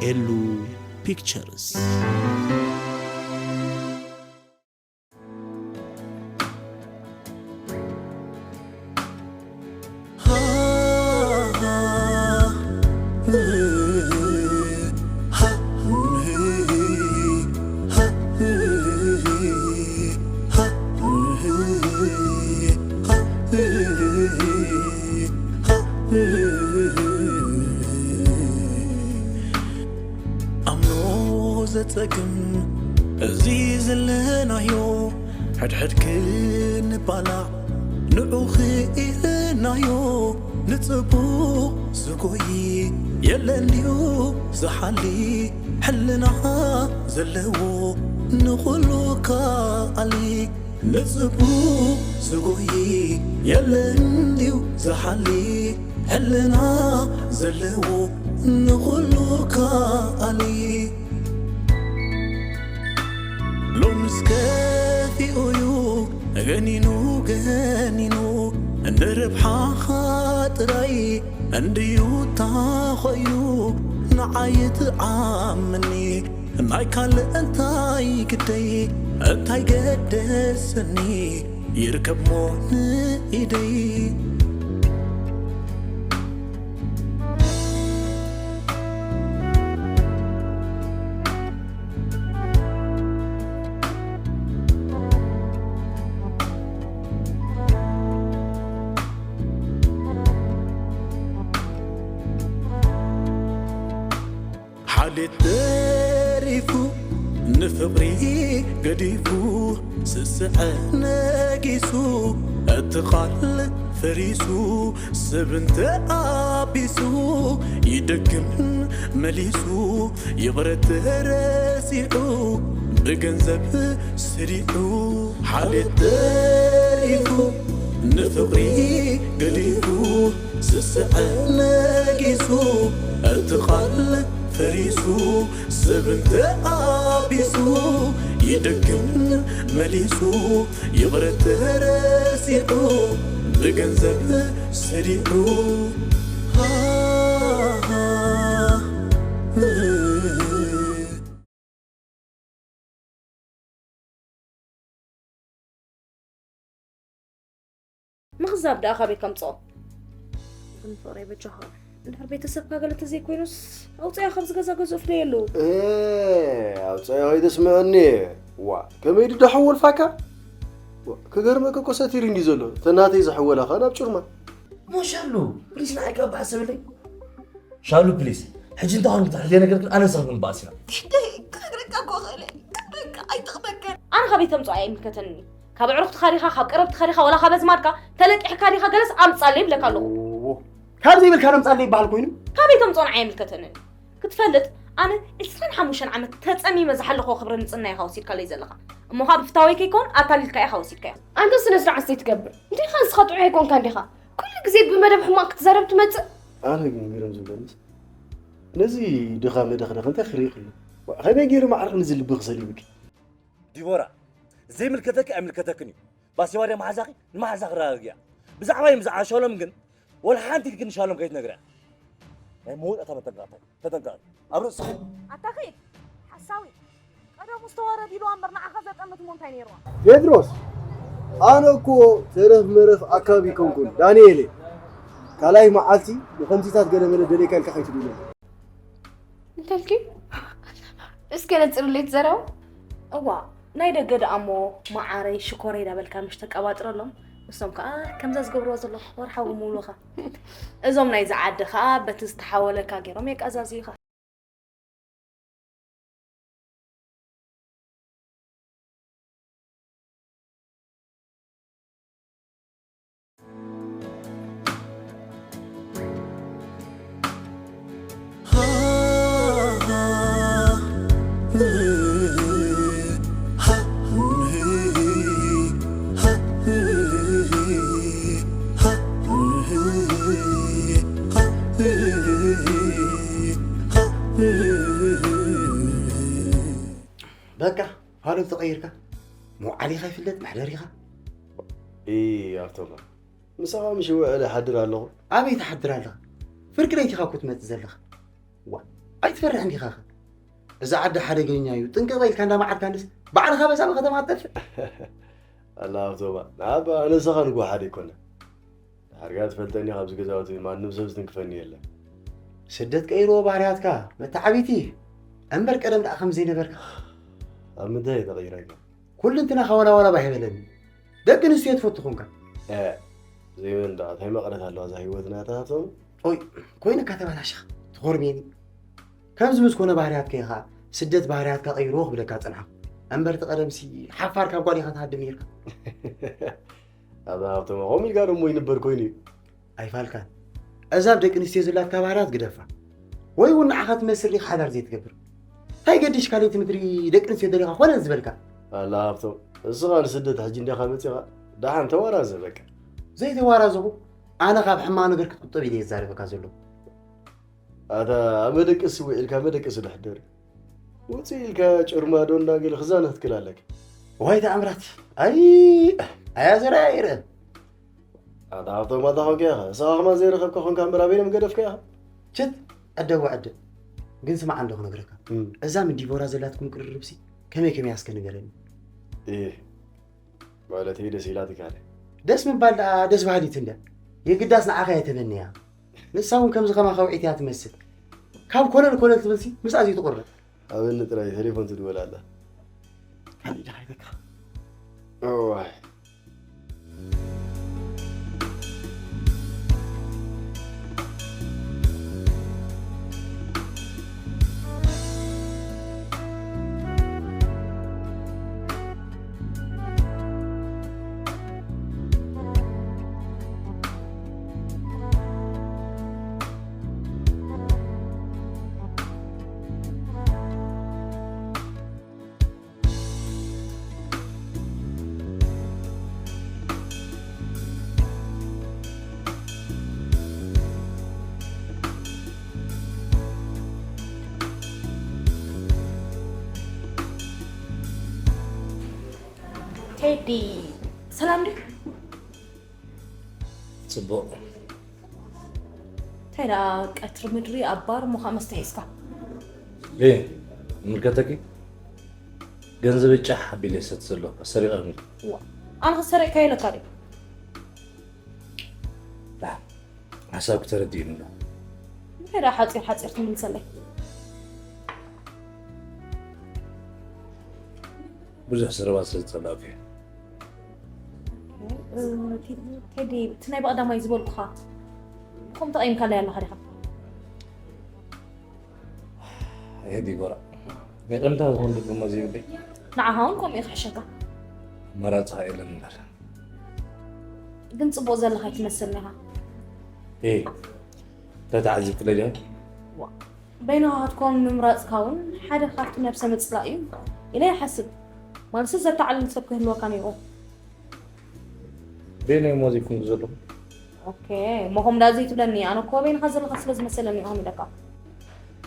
ኤሉ ፒክቸርስ። ኣምኖ ዘጸግም እዚ ዘለናዮ፣ ሕድሕድ ክንባላዕ ንዑ ክኢልናዮ። ንጽቡቕ ዝጎይ የለን ድዩ ዝሓሊ፣ ሕልና ዘለዎ ንኹሉ ከኣሊ። ንጽቡቕ ዝጎይ የለን ድዩ ዝሓሊ፣ ሕልና ዘለዎ ንኹሉ ከኣሊ። ሎምስ ከፊኡ'ዩ ገኒኑ ገኒኑ፣ ንርብሓኻ ጥራይ እንድዩ ታኾይኑ። ንዓይ ትዓምኒ ናይ ካልእ እንታይ ግደይ፣ እንታይ ገደሰኒ ይርከብሞ ንኢደይ። ሓልየት ተሪፉ ንፍቕሪ ገዲፉ፣ ስስዐ ነጊሱ፣ እቲ ቓል ፈሪሱ፣ ስብ እንተ ኣቢሱ፣ ይደግም መሊሱ፣ ይቕረ ተረሲዑ፣ ብገንዘብ ስሪዑ። ሓልየት ተሪፉ ንፍቕሪ ገዲፉ፣ ስስዐ ነጊሱ፣ እቲ ቓል ፈሪሱ፣ ስብ እንተ ኣቢሱ፣ ይደግም መሊሱ፣ ይቕረ ተረሲዑ፣ ብገንዘብ ስሪዑ። ምኽዛብ ደኣ ካበይ ከምጽኦ? ግን ፍቕረይ በጃኻ፣ እንድሕር ቤተሰብካ ገለ ተዘይኮይኑስ፣ ኣውጽኣዮ ካብዚ ገዛ፣ ገዝኡ ፍለየሉ። ኤ፣ ኣውጽኣዮ ከይተስምዐኒ። ዋ፣ ከመይ ድዳ ሓወልፋካ? ዋ፣ ክገርመካ እኮ ሰቲሩ እንዲ ዘሎ፣ ተናተይ ዝሕወላ ኸኣ ናብ ጩርማ። እሞ ሻሉ፣ ፕሊስ ንዓይ ከኣ በኣሰብለይ። ሻሉ ፕሊስ፣ ሕጂ እንታይ ኾንክ ትሕልየ ነገር ግን ኣነ ንስኻ ክንበኣስ ኢና። ቴደይ፣ ክነግረካ እኮ እኽእል እየ። ግን በቃ ኣይጥቕመካን። ኣነ ካበይ ተምጽኦ ኣይምልከተንን እዩ። ካብ ኣዕሩኽትኻ ዲኻ፣ ካብ ቀረብትኻ ዲኻ፣ ወላ ካብ ኣዝማድካ ተለቂሕካ ዲኻ፣ ገለስ ኣምጻለይ ይብለካ ኣለኹ። ኦ፣ ካብ ዘይብልካ ነምጻለይ ይበሃል ኮይኑ? ካበይ ተምጽኦ ንዓይ ኣይምልከተንን እዩ። ክትፈልጥ፣ ኣነ ዕስራን ሓሙሽተን ዓመት ተጸሚመ ዝሓለኽዎ ክብሪ ንጽህና ኢኻ ወሲድካለይ ዘለኻ። እሞ ኸኣ ብፍታወይ ከይከውን ኣታሊልካ ኢኻ ወሲድካዮ። ኣንተ ስነ ስርዓት ዘይትገብር እንዲኻ፣ ንስኻ ጥዑይ ኣይኮንካን ዲኻ? ኩሉ ግዜ ብመደብ ሕማቕ ክትዛረብ ትመጽእ። ኣነ ግን ግርም ዝብለኒስ፣ ነዚ ድኻ መደኽደኽ እንታይ ክርኢ ክሉ? ዋ፣ ከመይ ገይሩ ማዕርኽ ነዚ ልቢ ክሰልብኪ? ዲቦራ፣ ዘይምልከተኪ ኣይምልከተክን እዩ። ባሴባ ድያ መሓዛኺ? ንመሓዛኺ ረጋግያ። ብዛዕባይ ምስ ዝዓሸሎም ግን ወላ ሓንቲ ኢልኪ ንሻሎም ከይትነግርያ። ናይ መወዳእታ መጠንቀቕታ፣ ተጠንቀቒ። ኣብ ርእስኺ። ኣታ ኺድ፣ ሓሳዊ። ቀደሙ ዝተወረድ ኢልዋ እምበር ንዓኻ ዘጠምት እሞ እንታይ ነይርዋ? ቴድሮስ፣ ኣነ እኮ ተረፍ መረፍ ኣካብ ይኮንኩን፣ ዳንኤል እየ። ካልኣይ መዓልቲ ንኸምዚታት ገለመለ ደልየካ ኢልካ ከይትድውለኒ። እንተልኪ? እስከ ነጽርለይ ትዘረቡ? እዋ፣ ናይ ደገ ደኣ እሞ መዓረይ ሽኮረይ ዳበልካ ምሽ ተቀባጥረሎም፣ ንሶም ከኣ ከምዛ ዝገብርዋ ዘለኹ ወርሓዊ ምውሉኻ። እዞም ናይዚ ዓዲ ከኣ በቲ ዝተሓወለካ ገይሮም የቃዛዝዩኻ። በቃ፣ ፋሉል ተቐይርካ? መውዓሊኻ ይፍለጥ፣ መሕደሪኻ? ኢ፣ ሃብቶማ፣ ምሳኻ ምሽ ውዕለ ሓድር ኣለኹ። ኣበይ ትሓድር ኣለኻ? ፍርቂ ለይቲ ኢኻ እኮ ትመጽእ ዘለኻ። ዋ፣ ኣይትፈርሕን ዲኻኸ? እዛ ዓዲ ሓደገኛ እዩ፣ ጥንቅቕ ኢልካ እንዳመዓድካ እንድስ ባዕልኻ በዛ ብከተማ ትጠፍእ። ኣላ ሃብቶማ፣ ንዓባ ኣነ ንስኻ ንጎ ሓደ ኣይኮነ። ድሓርካ ትፈልጠኒ፣ ኣብዚ ገዛውቲ ማንም ሰብ ዝትንክፈኒ የለን። ስደት ቀይርዎ ባህርያትካ፣ መተዓቢቲ። እምበር ቀደም ደኣ ከም ዘይነበርካ። ኣብ ምንታይ እየ ተቐይረካ? ኩልንትናኻ ዋላ ዋላ ባህ ይበለኒ። ደቂ ኣንስትዮ ትፈቱ ኾንካ። እ፣ ዘይበል ደኣ እንታይ መቕረት ኣለዋ እዛ ህይወትና፣ ኣታ ሃብቶም? ኦይ፣ ኮይንካ ተበላሽኻ፣ ትኾርሜኒ። ከምዚ ምስ ኮነ ባህርያትካ ኢኻ፣ ስደት ባህርያትካ ቀይርዎ ክብለካ ጸንሓ። እምበር እቲ ቀደምሲ ሓፋር ካብ ጓል ኢኻ ትሃድም ነይርካ። ኣታ ሃብቶም፣ ከምኡ ኢልካ ደሞ ይንበር ኮይኑ እዩ። ኣይፋልካን። እዛ ኣብ ደቂ ኣንስትዮ ዘላትካ ባህርያት ግደፋ። ወይ እውን ንዓኻ ትመስል ዲኻ ሓዳር ዘይትገብር? እንታይ ገዲሽካ ለይቲ ምድሪ ደቂ ኣንስትዮ ደሊኻ ኮነ ዝበልካ? ኣላ ሃብቶም፣ እስኻ ንስደት ሕጂ እንዲኻ መጺኻ? ደሓን ተዋራዘ በቃ። ዘይተዋራዘኹ? ኣነ ካብ ሕማቕ ነገር ክትቁጠብ ኢለ እየ ዝዛረበካ ዘለኹ። ኣታ ኣብ መደቀሲ ውዒልካ መደቀሲ ዶ ሕደር? ውፅእ ኢልካ ጭርማዶ እንዳገለ ክዛነ ክትክል ኣለካ። ዋይ ተኣምራት! ኣይ! ኣያ ዘርኣ ይርአ። ኣታ ሃብቶም ኣታ ኾንካ ኢኻ። ንስኻ ከማን ዘይረኸብካ ኾንካ እምበር ኣበይኖም ገደፍካ ኢኻ? ችት! ዕደብ ወዕደብ። ግን ስማዕ እንዶ ክነግረካ። እም። እዛ ምን ዲቦራ ዘላትኩም ቅርርብሲ ከመይ ከመይ ኣስከ ንገረኒ። እህ፣ ማለተይ ደስ ኢላትካ ደ? ደስ ምባል ደኣ ደስ በሃሊት እንድያ። የግዳስ ንዓኻ እያ ተመንያ። ንሳ እውን ከምዚ ከማኻ ውዒት እያ ትመስል። ካብ ኮለል ኮለል ትብልሲ ምስኣ ዘይትቑረብ። ኣበኒ ጥራይ ቴሌፎን ትድወል ኣላ። ካልእ ኢልካ ኢለካ። እዋይ። ቴዲ፣ ሰላም ድዩ? ጽቡቕ። እንታይ ደኣ ቀትሪ ምድሪ ኣብ ባር እሞ ኸኣ መስተ ሒዝካ? እ፣ ይምልከተኪ? ገንዘበይ ጫሕ ኣቢለ ይሰቲ ዘለኹ፣ ሰሪቐኒ። ዋ፣ ኣነ ኸ ሰሪቕካዮ ኢለካ ድየ? ላ፣ ሓሳብኪ ተረዲኡኒ ኣሎ። እንታይ ደኣ ሓጺር ሓጺር ትምልሰለይ? ብዙሕ ዘረባ ስለ ዝጸላእኩ እየ። እ፣ ቴዲ፣ እቲ ናይ ብቐዳማይ ዝበልኩኻ፣ ከምኡ ተቐይምካለይ ኣለኻ ዲኻ? ኣየ ዲቦራ፣ ይቕንታ ዝኾን ድግሞ ዘይብለይ። ንዓኻ እውን ከምኡ እዩ ክሕሸካ። ኣማራጺ ኸኣ የለን እምበር። ግን ጽቡቕ ዘለኻ ኣይትመስልን ኢኻ። ኤ፣ ተተዓዚብክለይ ዲኻ? ዋ፣ በይንኻትኩም ምምራጽካ እውን ሓደ ካብቲ ነብሰ ምጽላእ እዩ ኢለ ይሓስብ። ማለትስ ዘተዓልል ሰብ ክህልወካ ነይሩ። በይነይ እሞ ዘይኮንኩ ዘለኹ። ኦኬ፣ እሞ ከምኡ ደኣ ዘይትብለኒ፣ ኣነ እኮ በይንኻ ዘለኻ ስለ ዝመሰለኒ እየ ከምኡ ኢለካ።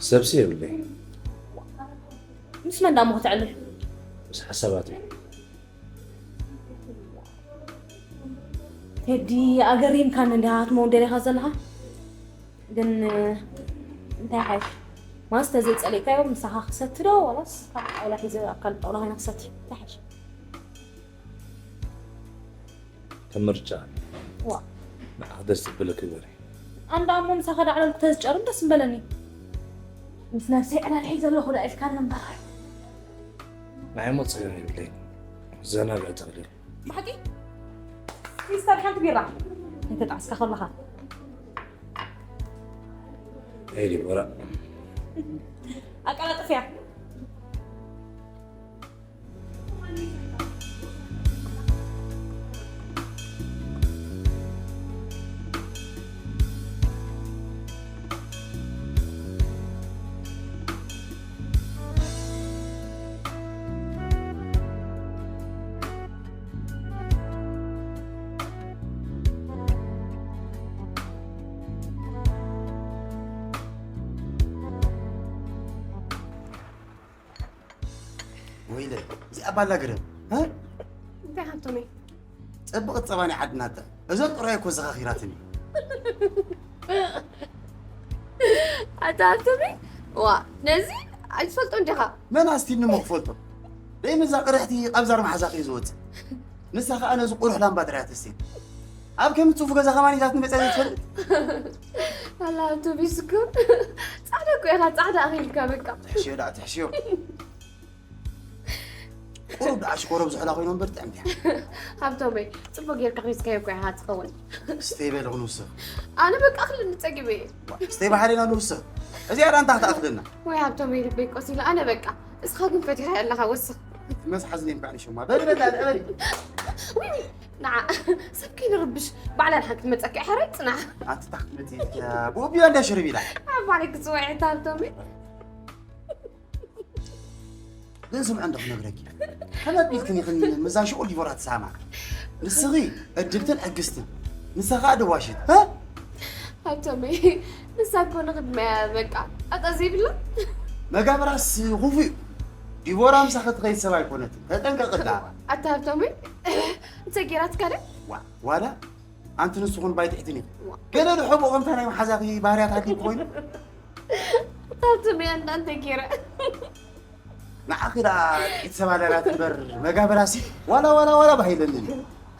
ሰብሲ የብለይ። ምስ መን ደኣ እሞ ክተዕልል? ምስ ሓሳባተይ። ቴዲ፣ ኣገሪምካኒ እንዲኻ ክትመውደል ኢኻ ዘለኻ። ግን፣ እንታይ ሓይሽ? ማንስ ተዘይጸሊእካዮ ምሳኻ ክሰቲ ዶ ዋላስ ካብ ጣውላ ሒዘ ኣብ ካልእ ጣውላ ኮይነ ክሰቲ? እንታይ ሓይሽ? ከም ምርጫ። ዋ። ንዓኽ ደስ ዝብለኪ ግበሪ። ኣንዳ እሞ ምሳኻ ዳዕለልኩ ተዝጨርም ደስ ምበለኒ። ምስ ነብሰይ ዕላል ሒዘ ኣለኹ ዳ ኢልካኒ እምበር። ንዓይ እሞ ጸገም የብለይን። ዘናግዕ ተኽሊል። ብሓቂ? ሚስተር ሓንቲ ቢራ። እንተጣዕስካ ከለኻ። ኤይ ዲቦራ። ኣቀላጥፍያ። ወይለ፣ እዚኣ ባላ ገረብ፣ እ? እንታይ ሃብቶመይ? ጸብቕቲ ጸባ ናይ ዓድና እታ። እዞን ጥራይ እኮ ዘኻኺራትኒ። ኣታ ሃብቶመይ፣ ዋ፣ ነዚ ኣይትፈልጦ እንዲኻ? መን ኣስቲኒ እሞ ክፈልጦ? ደይ መዛ ቅርሕቲ ኣብ ዛር መሓዛ ከዩ ዝወፅእ። ንሳ ኸዓ ነዚ ቁሩሕ ላምባ ጥራይ እያ ተስቴ። ኣብ ከም ፅፉ ገዛ ኸማን ሒዛትኒ መፅያ ዘይትፈልጥ? ኣላ ኣውቶቢስ እኮ ፃዕዳ እኮ ኢኻ፣ ፃዕዳ ኣኺልካ በቃ። ትሕሽዮ ደኣ ትሕሽዮ። ቁሩብ ደኣ ሽኮር ኣብ ዝሕላ ኮይኖም እምበር ጥዕምቲ እያ። ሃብቶመይ፣ ፅቡቅ ጌርካ ሒዝካዮ እኮ ኢኻ ትኸውን። ስተይ በል ንውስኽ። ኣነ በቃ ኣኽልኒ ጸጊበ እየ። ስተይ ባሕሪና ንውስኽ። እዚኣ ደኣ እንታይ ክትኣኽለና? ወይ ሃብቶመይ ልበይ ቆሲሉ፣ ኣነ በቃ። እስኻ ግን ፈቲኻ ኣለኻ ወስኽ። መስ ሓዝኒ እምካዕ ንሽማ። በል በል ኣለ በል። ውይ፣ ንዓ፣ ሰብ ከይንርብሽ፣ ባዕላ ንሓንቲ መጸኪ ሕራይ ጽናሕ። ኣንቲ ታክትመጽ ብኡቢያ እንዳ ሽርብ ኢላ። ኣብ ባዕለይ ክጽውዕ እየ ሃብቶመይ። ግን ስምዒ እንዶ ክነግረኪ። ከመይ ኣቢልክን ኢኽን ምዛ ሽቁል ዲቦራ ትሳማ? ንስኺ ዕድልትን ዕግስትን፣ ንሳ ኸኣ ደዋሽት። እ? ሃብቶመይ፣ ንሳ እኮ ንቕድመያ በቃ ጠጠ ዘይብላ። መጋብራስ ኹፉ እዩ። ዲቦራ ምሳኺ ትኸይድ ሰብ ኣይኮነትን። ተጠንቀቕላ። ኣታ ሃብቶመይ፣ እንታይ ጌራትካ ደ? ዋ፣ ዋላ ኣንቲ ንስኹን ባይ ትሕትን እዩ። ገለ ድሕቦ ከምታ ናይ መሓዛኺ ባህርያት ሃልዩ ኮይኑ። ኣታ ሃብቶመይ፣ ኣንዳ እንታይ ጌረ? ንዓኺ ደኣ ጥቂት ሰብ ኣለላት እምበር መጋበራሲ ዋላ ዋላ ዋላ ባህ ኢለኒ።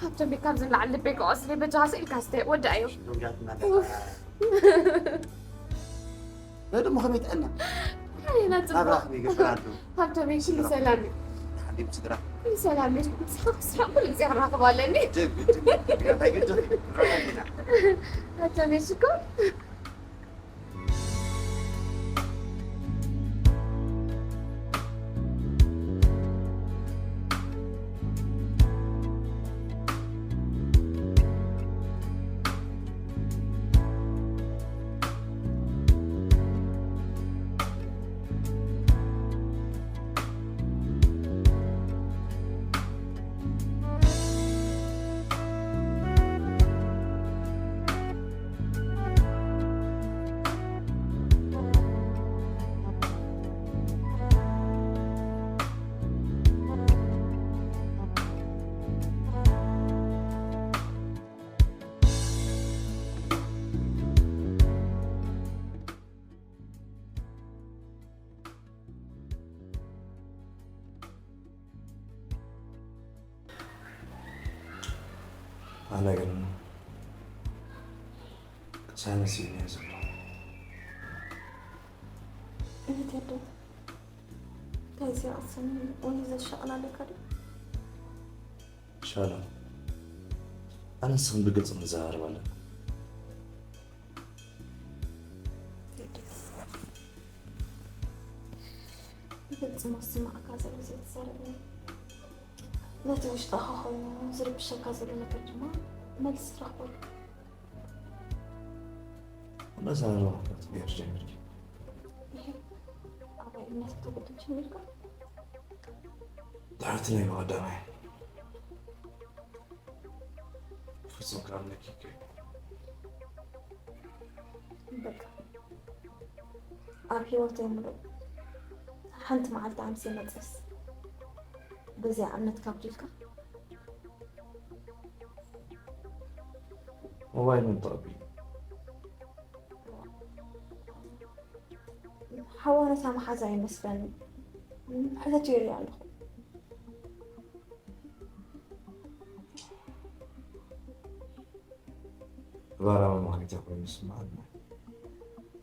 ሃብቶመይ፣ ካብዚ ንላዕሊ ልበይ ክቆስል እዩ። በጃኻ ስኢልካ ስተ ወዳእዮ። ኡፍ። በል እሞ ከመይ ጥዕና? ኣይ፣ ናጽቡቕ። ናብራኽቢ ይገብር ኣሎ። ሃብቶመይ፣ ኩሉ ስድራ። ሰላም እዩ። ሓቢብ ስድራ። ኩሉ ሰላም እዩ። ስሓቕ፣ ስሓቕ፣ ኩሉ ግዜ ክራኸብ ኣለኒ። ግድን፣ ግድን። እንታይ ግድን? ንራኸብ ኢና። ሃብቶመይ፣ ሽኮር። ኣነ ግን ቅሳነት ስኢነ እየ ዘለኹ። እህት ኣደ፣ እንታይ እዚ ኣሰኒ ወይ ዘሻቕል ኣለካ ዶ? ሻሎም፣ ኣነ ንስኽን ብግልፂ ክንዘራረብ ኣለና። ብግልፂ መስማዕካ ዘሎ ዘይተዛረብኒ፣ ነቲ ውሽጥኻ ኮይኑ ዝርብሸካ ዘሎ ነገር ድማ መልሲ ትረኽበሉ። ነዛ ረብሓ ክትገብር ጀሚርኪ? ይሄ ኣባይ እምነት ክትጉድል ጀሚርካ? ድሕርቲ ናይ ብቐዳማይ ፍጹም ክኣምነኪ ይከኣል። በቃ፣ ኣብ ህይወተይ ምሉእ ሓንቲ መዓልቲ ኣምስየ መጸስ በዚኣ እምነትካ ኣጉዲልካ? ሞባይል መን ተቐቢሉ? ሓዋ ነታ መሓዛ ይመስለኒ። ሕተት ይርኢ ኣለኹ። ባራዊ ማግኘት ኮይኑ ይስምዓና።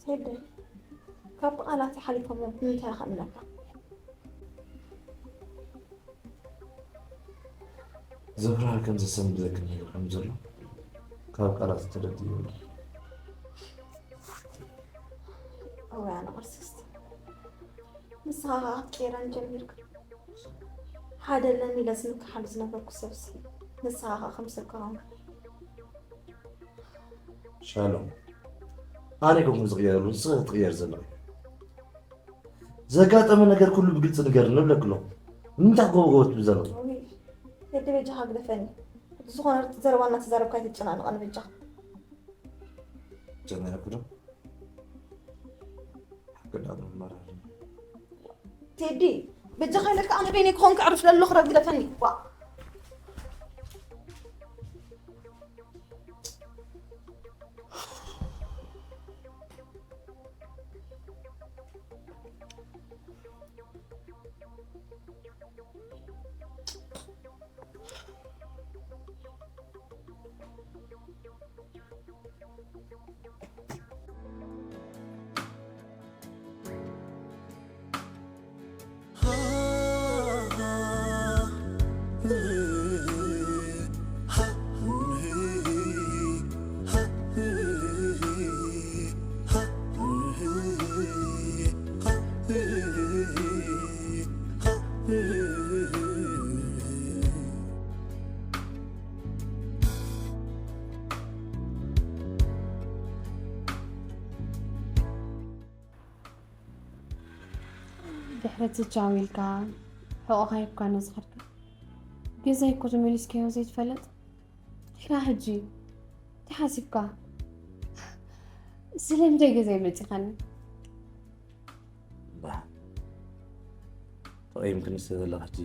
ቴዲ፣ ካብ ቃላት ሓሊፎም ብምንታይ ክእምነካ? ዘፍርሃ ከም ዘሰንብደክን ነገር ከም ዘሎ ካብ ቃላት ተረዲኡ። እዋይ ኣነ ቅርስስቲ፣ ንስኻ ኸኣ ክትቅየረኒ ጀሚርካ። ሓደ ኣለኒ ኢለ ዝምክሓሉ ዝነበርኩ ሰብሲ ንስኻ ኸኣ ከም ሰብካ ኾንካ። ሻሎም፣ ኣነ ኣይኮንኩን ዝቕየረሉ፣ ንስኺ ትቕየሪ ዘለኺ። ዘጋጠመ ነገር ኩሉ ብግልፂ ንገርኒ እብለኪ ኣለኹ። ንምንታይ ጎቦ ጎቦ ትብሊ ዘለኺ? ወይ፣ ቴዲ በጃኻ ግደፈኒ። ብዝኾነ ርትዕ ዘረባ እናተዛረብካ ኣይተጨናንቐኒ በጃኻ። ጀመረኩ ዶ? ሓቂ እንዳሉ መራር። ቴዲ፣ በጃኻ ኢለካ ኣነ በይነይ ክኾን ከዕርፍ ለለኹ ረብ ግደፈኒ። ዋ። በቲ ቻው ኢልካ ሕቖኻ ሂብካ ነዝኸድካ ገዛይ እኮ ተመሊስካዮ ዘይትፈልጥ። ድሕራ ሕጂ እንታይ ሓሲብካ? ስለምንታይ ገዛይ መጺኻኒ? ተቐይምክኒ ስለ ዘለኻ ሕጂ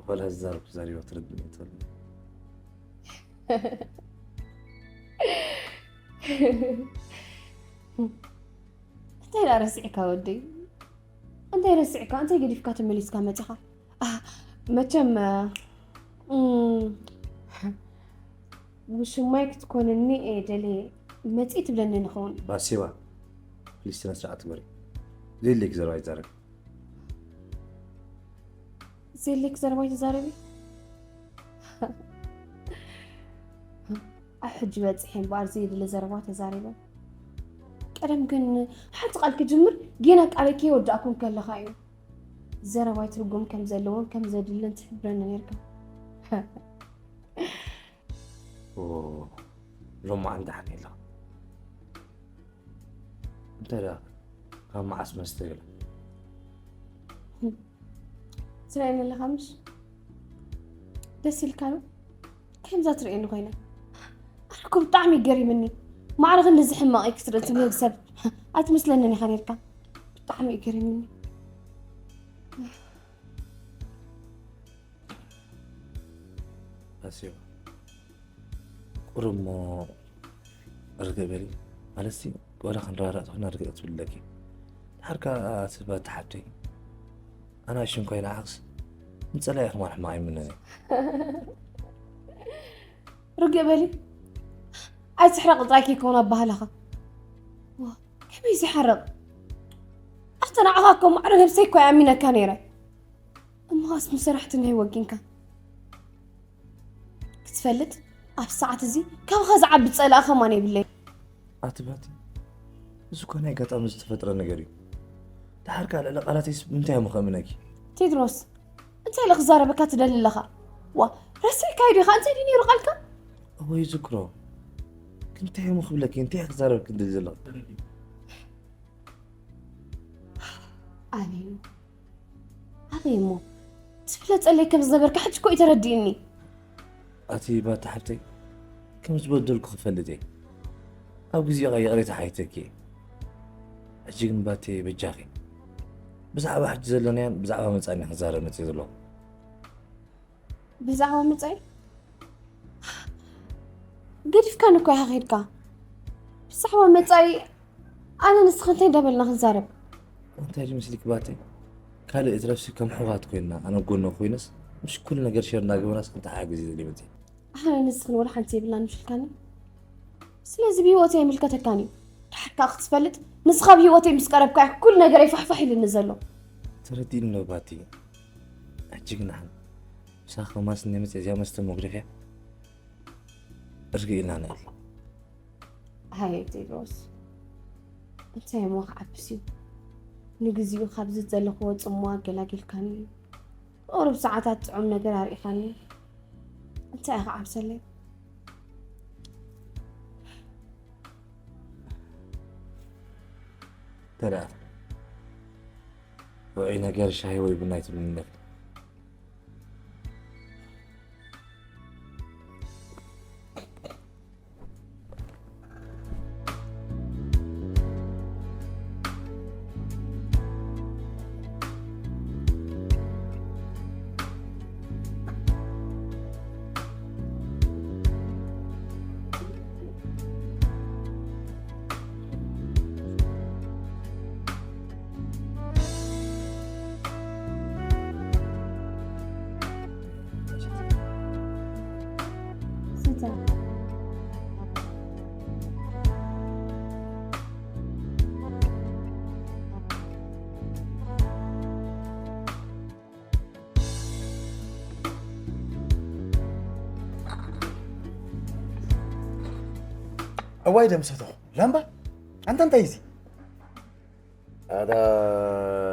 ዋላ ዝዛረብ ተዛሪባ ትርድእኒ ትኽእል። እንታይ ደኣ ረሲዕካ ወደይ? እንታይ ረሲዕካ? እንታይ ገዲፍካ ተመሊስካ መጺኻ? ኣህ፣ መቸም እም፣ ውሽማይ ክትኮንኒ እየ ደልየ። መጺእ ትብለኒ ንኸውን። ባሲባ ፕሊስ ስነ ስርዓት ግበሪ። ዘይድለይኪ ዘረባ ይዛረብ። ዘይድለይኪ ዘረባ ይዛረቢ። ኣብ ሕጂ በጺሐ እምበኣር ዘይድለ ዘረባ ተዛሪበ። ቀደም ግን ሓንቲ ቃል ክጅምር ጌና ቃለይ ከይወዳእኩ ከለኻ እዩ ዘረባይ ትርጉም ከም ዘለዎን ከም ዘድልን ትሕብረኒ ነርካ። ሎማዓንቲ ሓኒላ እንታይ ደኣ ካብ መዓስ መስተ ኢላ ትርእየኒ ኣለኻ ምሽ? ደስ ኢልካ ነው ከምዛ ትርእየኒ ኮይና ኣነ እኮ ብጣዕሚ እዩ ገሪምኒ። ማዕረ ክንድዚ ሕማቕ ክትርኢ ትምህግ ሰብ ኣይትመስለንን ኢኻ ነርካ። ብጣዕሚ እዩ ገሪምኒ። ኣስዮ ቁሩብ እሞ ርግእ በሊ ማለትሲ ወላ ክንረዳዳእ ተኾና ርግእ ክትብሊ ኣለኪ። ድሓር ከኣ ስባት ተሓብተይ ኣናእሽን ኮይና ዓቕስ ንጸላኢ ክማን ሕማቕ ኣይምነን እየ። ርግእ በሊ ኣይትሕረቕ ጥራይ ከይከውን ኣባህላኻ። ዋ፣ ከመይ ዝሓርቕ ኣንተ ንዓኻ እኮ ማዕረ ነብሰይ እኮ ይኣሚነካ ነይረ። እሞ ኣስሙ ሰራሕተኛ ይወጊንካ ክትፈልጥ ኣብ ሰዓት እዚ ካብኻ ዝዓቢ ጸላእ ከማን የብለይ። ኣትባቲ እዚ እኮ ናይ ኣጋጣሚ ዝተፈጥረ ነገር እዩ። ድሓር ከኣ ልዕሊ ቃላተይስ ብምንታይ እሞ ከእምነኪ? ቴድሮስ እንታይ ኢለ ክዛረበካ ትደሊ ኣለኻ? ዋ ረሲዕካዮ ዲኻ እንታይ ድዩ ነይሩ ቃልካ? እወ ይዝክሮ። ግን እንታይ እሞ ክብለኪ እንታይ እየ ክዛረበኪ ትደሊ ዘለኹ? ኣበይ ኣበይ እሞ ትፍለጠለይ ከም ዝነበርካ ሕጂ እኮ እዩ ተረዲእኒ። ኣቲ ባቲ ሓብተይ ከም ዝበደልኩ ክፈልጥ እየ። ኣብ ግዜኻ ይቕሬታ ሓይተኪ እየ። ሕጂ ግን ባቲ በጃኺ ብዛዕባ ሕጂ ዘለናያን ብዛዕባ መጻእን እየ ክዛረብ መጽእ ዘለኹ። ብዛዕባ መጻኢ ገዲፍካኒ እኮ ኢኻ ከይድካ። ብዛዕባ መጻኢ ኣነ ንስኻ እንታይ እንዳበልና ክንዛረብ? እንታይ ድዩ ምስሊክ ባቲ ካልእ እትረፍሲ ከም ሕዋት ኮይና ኣነ ጎኖ ኮይነስ ምሽ ኩሉ ነገር ሸር እንዳገበናስ ክንተሓጋግዝ ይደሊ መጽእ። ኣነ ንስኽን ወላ ሓንቲ የብልናን ምሽልካኒ። ስለዚ ብህይወተይ ኣይምልከተካን እዩ። ድሓር ከዓ ክትፈልጥ ንስኻ ብህይወተይ ምስ ቀረብካ እዩ ኩሉ ነገረይ ፋሕፋሕ ኢሉኒ ዘሎ። ተረዲእኒ ዶ ባቲ? ሕጂ ግን ኣነ ምሳኻ ከማስ ናይ መጽእ እዚኣ መስተ መጉደፍያ እርግእ ኢልና ንእል። ሃየ ቴድሮስ እንታይ እሞ ክዓብስ እዩ ንግዚኡ ካብዚ ዘለኽዎ ጽምዋ ኣገላጊልካኒ እዩ ቁሩብ ሰዓታት ጥዑም ነገር ኣርኢኻኒ እንታይ ኢኻ ዓብሰለይ ተረኣ ውዑይ ነገር ሻሂ ወይ ቡና ይትብልኒ ኣለኺ እዋይ ደምሰተኹ ላምባ ኣንተ እንታይ እዚ ኣታ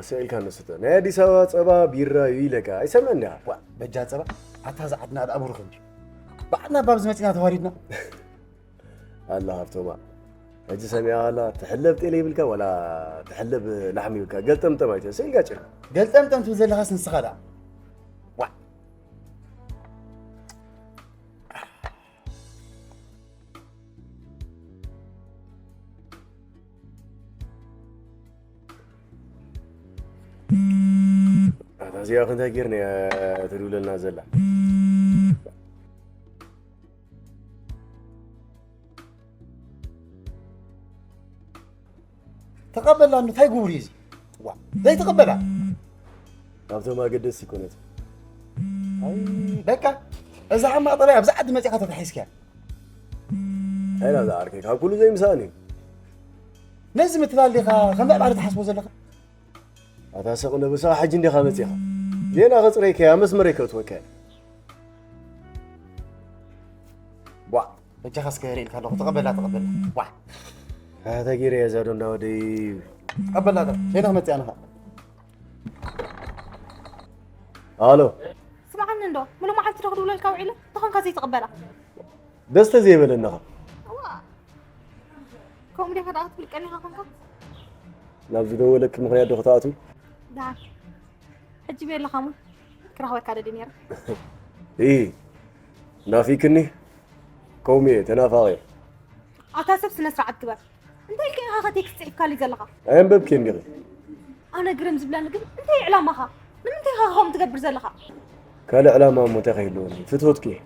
ስዕልካ ንስተ ናይ ኣዲስ ኣበባ ፀባ ቢራ እዩ ኢለካ ኣይሰምዐን ዲኻ? ዋ በጃ ፀባ ኣታ ዝዓድና ደኣ ብሩኽ እንዲ ብዓድና ባብ ዝመፂና ተዋሪድና ኣላ ሃብቶማ ሕጂ ሰሚዓ ኣላ፣ ትሕለብ ጤል ይብልካ ዋላ ትሕለብ ላሕሚ ይብልካ? ገልጠምጠም ኣይትበል፣ ስኢልካ ጭር። ገልጠምጠም ትብል ዘለኻስ ንስኻ ደኣ። ዋዕ። ኣታ እዚኣ ከ እንታይ ጌርና እያ ትድውለልና ዘላ? ተቐበላ፣ እንታይ ጉብር እዩ እዚ? ዋ፣ ዘይተቐበላ። ካብቶም ኣገደስቲ ይኮነት። ኣይ፣ በቃ፣ እዛ ሓማቕ ጠባይ ኣብዛ ዓዲ መጺኻ ተታሒዝካ። እንታይ ኢላ እዛ ዓርከይ? ካብ ኩሉ ዘይምሳእን እዩ። ነዚ ምትላል ዲኻ ከም ምዕባለ ትሓስቦ ዘለኻ? ኣታ ሰቕ ነብሳ፣ ሕጂ እንዲኻ መጺኻ። ዜና ከጽረይካ እያ፣ መስመረይ ከእትወካ እየ። ቧዕ። በጃኻ እስከ የርእልካ ኣለኹ፣ ተቐበላ፣ ተቐበላ። ቧዕ። ኣታ ገይረ እያ እዛ ዶ እንዳ ወደይ። ተቐበላ፣ ዶ ዜና ክመጽእ ኣነኻ። ኣሎ። ስምዓኒ እንዶ፣ ሙሉ መዓልቲ ዶ ክድውለልካ ውዒለ፣ ተኾንካ ዘይትቕበላ? ደስተ ዘይበለኒ ኸ? እዋ፣ ከምኡ ዲኻ ደኣ ክትብል ቀኒኻ ኾንካ? ናብ ዝደወለኪ ምኽንያት ዶ ክትኣትዊ? ደሓን። ሕጂ በይ ኣለኻ እሞ፣ ክረኽበካ ደልየ ነይረ። ኢ፣ ናፊክኒ? ከምኡ እየ፣ ተናፋቒ እየ። ኣታ ሰብ ስነ ስርዓት ግበር። እንታይ ኢልካ ኢኻ ኸ ቴክስት ጽሒፍካለይ ዘለኻ? ኣየንበብክዮን ዲኺ? ኣነ ግርም ዝብለኒ ግን እንታይ እዩ ዕላማኻ? ንምንታይ ኢኻ ከምኡ ትገብር ዘለኻ? ካልእ ዕላማ እሞ እንታይ ከ ይህልወኒ? ፍትወትኪ እየ።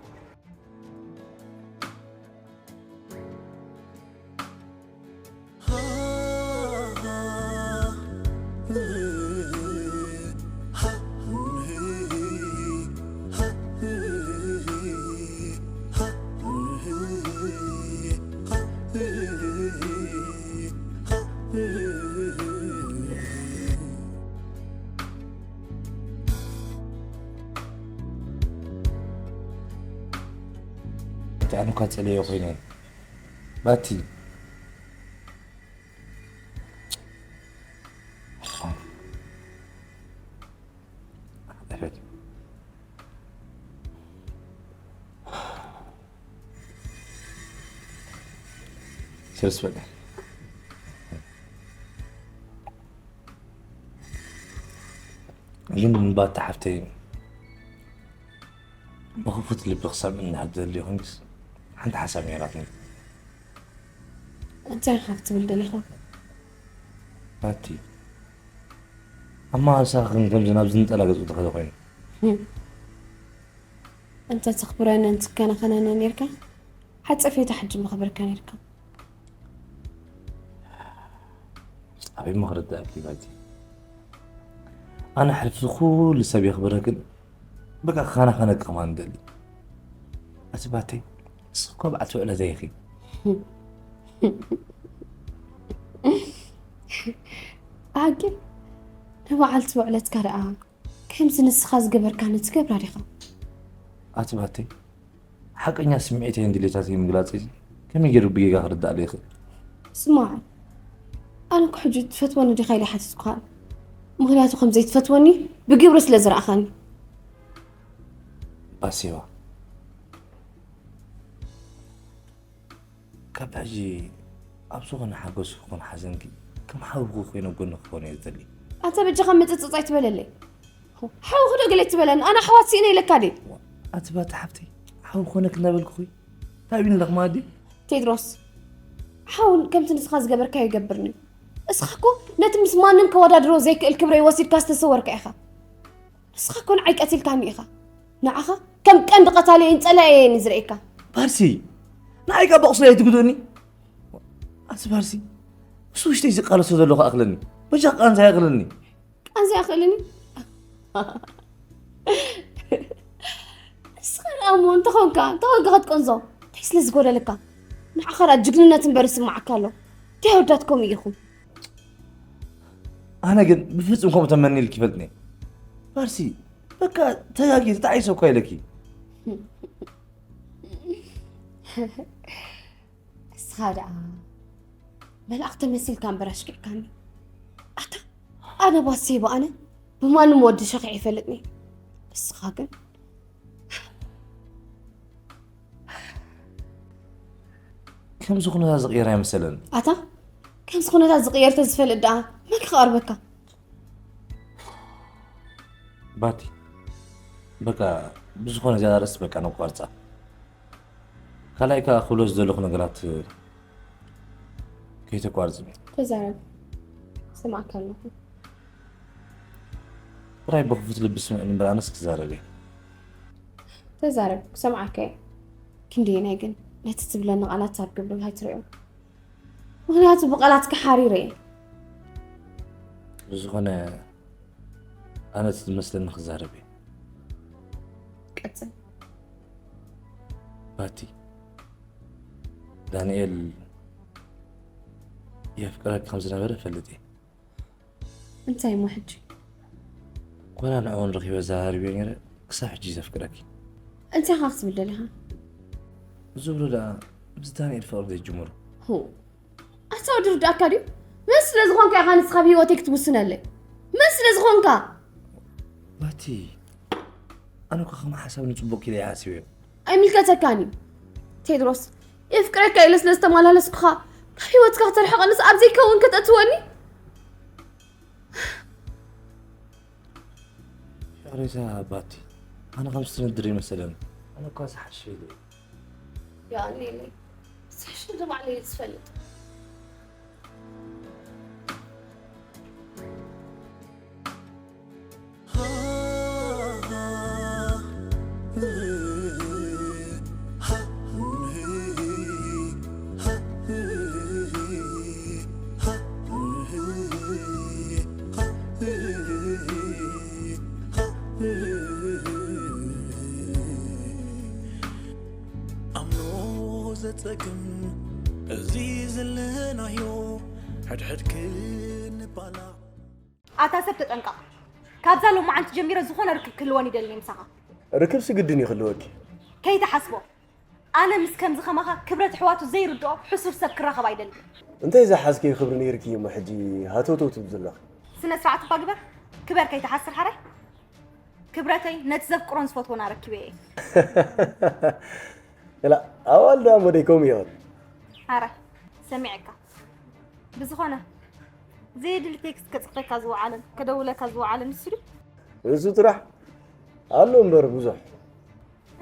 ኣነ እኳ ጸለዮ ኮይነ ባቲ ሰብስ በቃ። ግን ባታ ሓፍተይ ብኽፉት ልቢ ክሰምዕኒ እንድሕር ትደሊ ኮይንክስ ሓንቲ ሓሳብ ነይራትኒ። እንታይ ኢኻ ክትብል ደሊኻ? ናቲ፣ ኣመላልሳኺ ግን ከምዚ ናብ ዝንጠላ ገጹ ተኸለ ኮይኑ። እንተ ተኽብረንን ትከናኸነንን ኔርካ፣ ሓጸፌታ ሕጂ መኽበርካ ኔርካ። ኣበይ እሞ ክርድኣኪ ባቲ? ኣነ ሕልፊ ኩሉ ሰብ የኽብረክን በቃ ክኸናኸነኪ ከማን እደሊ። ኣቲ ባተይ፣ ንስኺ እኮ በዓልቲ ውዕለተይ ኢኺ። ብሓቂ ንበዓልቲ ውዕለትካ ደኣ ከምዚ ንስኻ ዝገበርካኒ ትገብራ ዲኻ? ኣቲ ባተይ፣ ሓቀኛ ስምዒተይን ድሌታተይን ምግላጸይ ከመይ ገይሩ ብጌጋ ክርድኣለይ ይኽእል? ስማዕ፣ ኣነ እኮ ሕጂ ትፈትወኒ ዲኻ ኢለ ኣይሓተትኩኻን። ምኽንያቱ ከም ዘይትፈትወኒ ብግብሪ ስለ ዝረኣኻኒ። ባሴዋ፣ ካብ ሕጂ ኣብ ዝኾነ ሓጎስ ይኹን ሓዘንኪ ከም ሓውኺ ኮይነ ኣብ ጎንኺ ክኾን እየ ዝደሊ። ኣንታ በጃኻ ምጽጽጽ ኣይትበለለይ። ሓውኺ ዶ ገለ ትበለኒ? ኣነ ኣሕዋት ስኢነ ኢለካ ድየ? ኣቲ ባቲ ሓፍተይ፣ ሓው ኮነክ እናበልኩኺ እንታይ ቢኒ ለኽማ ኣዲ? ቴድሮስ፣ ሓው ከምቲ ንስኻ ዝገበርካዮ ይገብርኒ። እስኻ እኮ ነቲ ምስ ማንም ከወዳድሮ ዘይክእል ክብረይ ወሲድካ ዝተሰወርካ ኢኻ። ንስኻ እኮ ንዓይ ቀቲልካኒ ኢኻ። ንዓኻ ከም ቀንዲ ቀታሊ እየን ጸላኢ እየን ዝርእየካ። ባርሲ፣ ንዓይ ካብ ቁስለይ ኣይትጉድእኒ። ኣቲ ባርሲ፣ ምስ ውሽጠይ ዝቃለሶ ዘለኹ ኣኽለኒ። በጃ ቃንዛ ይኣኽለኒ። ቃንዛ ይኣኽለኒ? ንስኻ ደኣ እሞ እንተኾንካ፣ እንተኾንካ ክትቀንዞ። እንታይ ስለ ዝጎደለካ? ንዓኻ ደኣ ጅግንነት እምበር ይስምዓካ ኣሎ። እንታይ ኣወዳት ከምኡ ኢኹም? ኣነ ግን ብፍጹም ከምኡ ተመኒልኪ ይፈልጥኒ። ባርሲ፣ በቃ ተጋጊ፣ ተጣዒሰ እኳ ኢለኪ። እስኻ ደኣ መልኣኽ ተመሲልካ እምበር ኣሽኪዕካኒ። ኣታ ኣነ ባሴ በኣነ ብማንም ወዲ ሸኺዕ ይፈልጥኒ። እስኻ ግን ከምዚ ኩነታት ዝቕየር ኣይመሰለኒ። ኣታ ከምዚ ኩነታት ዝቕየር ተዝፈልጥ ደኣ መን ክቐርበካ? ባቲ፣ በቃ ብዝኾነ እዚኣ ርእሲ በቃ ነቋርጻ። ካልኣይ ከኣ ክብሎ ዝደለኹ ነገራት ከይተቋርጽ። ተዛረብ፣ ስማዕካ ኣለኹ። ጥራይ ብኽፉት ልቢ ስምዕኒ እምበር ኣነስ ክዛረብ እየ። ተዛረብ፣ ክሰምዓካ እየ። ክንደየናይ ግን ነቲ ትብለኒ ቃላት ኣብ ግብሪ ኣይትሪኦ። ምኽንያቱ ብቃላትካ ሓሪረ እየ። ብዝኾነ ኣነ እቲ ዝመስለኒ ክዛረብ እየ። ቀጽል። ባቲ፣ ዳንኤል የፍቅረኪ ከም ዝነበረ እፈልጥ እየ። እንታይ እሞ ሕጂ? ኮላ ንዕኡ እውን ረኺበ ዘራርብዮ ነይረ፣ ክሳብ ሕጂ ዘፍቅረኪ። እንታይ ኢኻ ክትብል ደሊኻ? ዝብሎ ደኣ ምስ ዳንኤል ፍቕሪ ዘይጅምሩ። ሁ፣ ኣታ ወዲ ርዳእካ ድዩ? መን ስለ ዝኾንካ ኢኻ ንስኻ ብህይወተይ ክትውስነለይ? መን ስለ ዝኾንካ? ባቲ፣ ኣነ እኮ ከም ሓሳብ ንጽቡቕ ኢለ እየ ሓሲበዮ። ኣይምልከተካን እዩ። ቴድሮስ፣ የፍቅረካ ኢለ ስለ ዝተመላለስኩኻ ካብ ህይወትካ ከተርሕቐንስ ኣብ ዘይከውን ከተእትወኒ? ይቕሬታ ባቲ፣ ኣነ ከም ዝትነድር ይመሰለኒ። ኣነ እኳ ዝሓሸ ኢለ እየ። ያኔ ሳሽ ንባዕለይ እየ ዝፈልጥ። ኣምኖ ዘጸግም እዚ ዘለናዮ ሕድሕድ ክንባላዕ። ኣታ ሰብ ተጠንቀቕ። ካብዛ ሎማዓንቲ ጀሚረ ዝኾነ ርክብ ክህልወኒ ይደልን እየ ምሳኻ። ርክብሲ ግድን እዩ ክህልወኪ። ከይትሓስቦ። ኣነ ምስ ከምዚ ከማኻ ክብረት ኣሕዋቱ ዘይርድኦ ሕሱር ሰብ ክራኸብ ኣይደልን። እንታይ ዝሓዝክዮ ክብሪ ነይርኪ እሞ ሕጂ ሃተውተው ትብሊ ዘለኺ? ስነ ስርዓት እባ ግበር። ክበር ከይትሓስር ሓራይ። ክብረተይ ነቲ ዘፍቅሮን ዝፈትዎን ኣረኪበ እየ። ላ ኣዋልድ ኣሞ ደይ ከምኡ ይኹን። ሓራይ ሰሚዐካ። ብዝኾነ፣ ዘየድሊ ቴክስት ከጽሕፈካ ዝወዓለን ከደውለካ ዝወዓለን ንሱ ድዩ? ንሱ ጥራሕ ኣሎ እምበር ብዙሕ።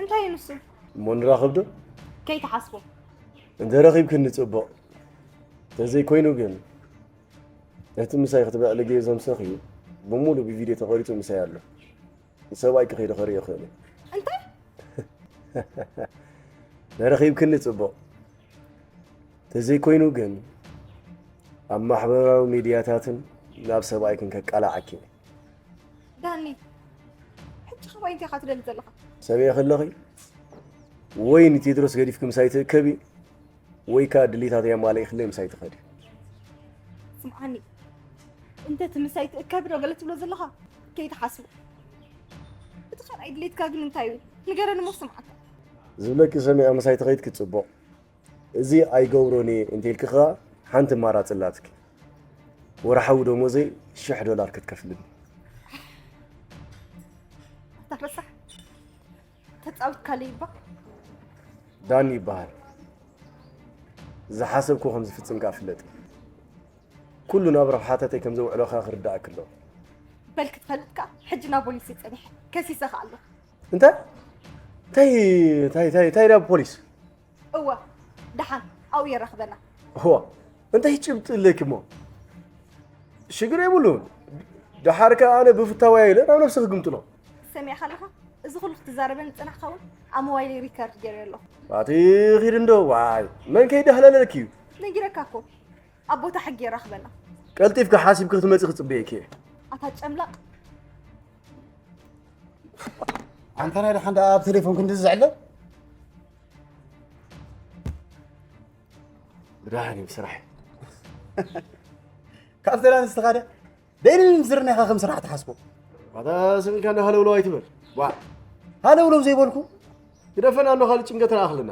እንታይ እዩ ንሱ? እሞ ንራኸብ ዶ? ከይትሓስቦ። እንተ ረኺብክኒ ጽቡቕ። እንተዘይኮይኑ ግን፣ ነቲ ምሳይ ክትብዕሊ ግዜ ዘምሰኽዩ፣ ብምሉእ ብቪድዮ ተቐሪጹ ምሳይ ኣሎ። ንሰብኣይኪ ከይደ ከርእዮ እኽእል እየ። እንታይ? ንረኺብክኒ ጽቡቕ። ተዘይኮይኑ ግን፣ ኣብ ማሕበራዊ ሚድያታትን ናብ ሰብኣይክን ከቃላዓኪ እየ። ዳኒ፣ ሕጂ ካባይ እንታይ ኢኻ ትደሊ ዘለኻ? ሰብየ ከለኺ፣ ወይ ንቴድሮስ ገዲፍኪ ምሳይ ትእከቢ፣ ወይ ከኣ ድሌታተይ ኣማሊእክለይ ምሳይ ትኸዲ። ስምዓኒ፣ እንተ እቲ ምሳይ ትእከቢ ዶ ገለ ትብሎ ዘለኻ? ከይትሓስቦ። እቲ ካልኣይ ድሌትካ ግን እንታይ እዩ? ንገረኒ እሞ ክሰምዓካ። ዝብለኪ ሰሚዐ ምሳይ ትኸይድ ክትጽቡቕ። እዚ ኣይገብሮን እየ እንተ ኢልኪ ከኣ ሓንቲ ኣማራጺ ኣላትኪ። ወርሓዊ ደሞዘይ ሽሕ ዶላር ክትከፍልኒ። ኣታ ረሳሕ። ተጻዊትካለይ እባ። ዳኒ ይበሃል። ዝሓሰብክዎ ከም ዝፍጽም ከኣ ፍለጢ። ኩሉ ናብ ረብሓታተይ ከም ዘውዕሎ ከኣ ክርድኣኪ ኣለዎ። በል ክትፈልጥ ከኣ ሕጂ ናብ ፖሊስ እየ ጸኒሐ። ከሲሰ ከኣ ኣለኹ። እንታይ? እንታይ፣ እንታይ፣ እንታይ፣ እንታይ ናብ ፖሊስ? እወ፣ ደሓን ኣብኡ የራኽበና። እዋ፣ እንታይ ጭብጢ ኣለኪ እሞ? ሽግር የብሉን። ደሓር ከኣ ኣነ ብፍታወይ ኢለ ናብ ነብሲ ክግምጥሎ። ሰሚዕካ ኣለኻ? እዚ ኩሉ ክትዛረበኒ ዝጸናሕካ እውን ኣብ ሞባይለይ ሪከርድ ገይረዮ ኣለኹ። ኣቲ ኺድ እንዶ፣ ዋይ፣ መን ከይዳህለለኪ እዩ? ነጊረካ እኮ። ኣብ ቦታ ሕጊ የራኽበና። ቀልጢፍኪ ሓሲብኪ ክትመጺ ክጽበየኪ እየ። ኣታ ጨምላቕ። ኣንታ ናይ ደሓን ደኣ ኣብ ቴሌፎን ክንዲ ዝዕለል? ብድሓን እዩ ስራሕ። ካብ ቴላ ንስትኻ ድያ? ደይንን ዝርናኻ ከም ስራሕ ትሓስቦ? ኣታ ስምካ እንዳ ሃለውለው ኣይትበል። ዋ። ሃለውለው ዘይበልኩ? ግደፈና ኣሎ ካልእ ጭንቀት ንኣኽለና።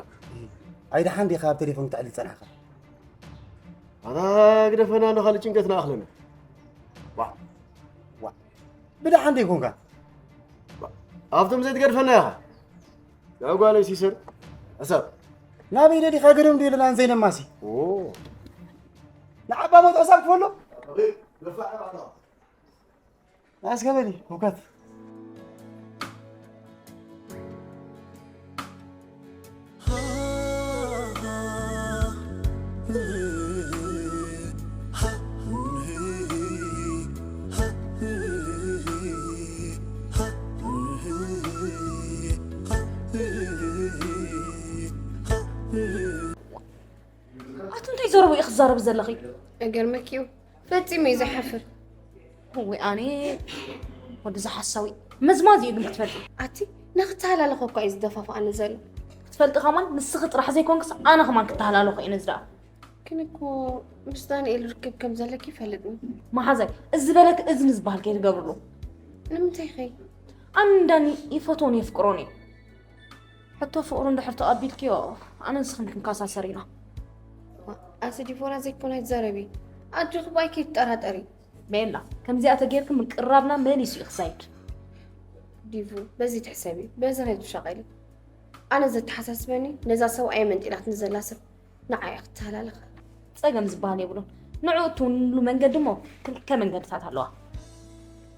ኣይ ደሓን ዲኻ ኣብ ቴሌፎን ክትዕሊ ዝጸናሕካ? ኣታ ግደፈና ኣሎ ካልእ ጭንቀት ንኣኽለና። ዋ። ዋ። ብደሓን ደይኮንካ? ዋ። ኣብቶም ዘይትገድፈና ኢኻ። ያ ጓለይ ሲሰር፣ ሕሳብ። ናበይ ደሊኻ ግርም ድዩ ኢልና ዘይነማሲ? ንዓባ ሞት ሕሳብ ክፈሎ? ኣስከ በሊ፣ ሁከት። ኣቲ እንታይ ዘረቡ ኢኺ ክትዛረቢ ዘለኺ? እገርመኪ እዩ። ፈጺመ እዩ ዝሓፍር። ወይ ኣነ ወዲ ዝሓሳዊ መዝማዝ እዩ ግን ክትፈልጢ። ኣቲ ንኽተሃላለኸ እኳ እዩ ዝደፋፍኣኒ ዘሎ። ክትፈልጢ ከማን ንስኺ ጥራሕ ዘይኮንክስ ኣነ ከማን ክተሃላለኹ እየ ነዚ ደኣ። ግን እኮ ምስ ዳንኤል ርክብ ከም ዘለኪ ይፈልጥኒ። መሓዛይ፣ እዚ ዝበለክ እዝኒ ዝበሃል ከይትገብርሉ። ንምንታይ ኸይ? ኣነ ንዳኒ ይፈትዎን የፍቅሮን እየ። ሕቶ ፍቕሩ እንድሕር ተቐቢልክዮ፣ ኣነ ንስኽን ክንከሳሰር ኢና። ኣቲ ዲቦራ ዘይኮነ ኣይትዛረቢ። ኣጆኺ ባይ ከይትጠራጠሪ። ቤላ፣ ከምዚኣ ተጌርኪ ምቅርራብና መሊሱ እዩ ክሳይድ። ዲቡ፣ በዚ ትሕሰቢ፣ በዚ ከይትሻቐሊ። ኣነ ዘተሓሳስበኒ ነዛ ሰብኣይ መንጢላትኒ ዘላ ሰብ ንዓይ ክትተሃላለኸ። ጸገም ዝበሃል የብሉን። ንዕኡ እትውንሉ መንገዲ እሞ ክልተ መንገድታት ኣለዋ።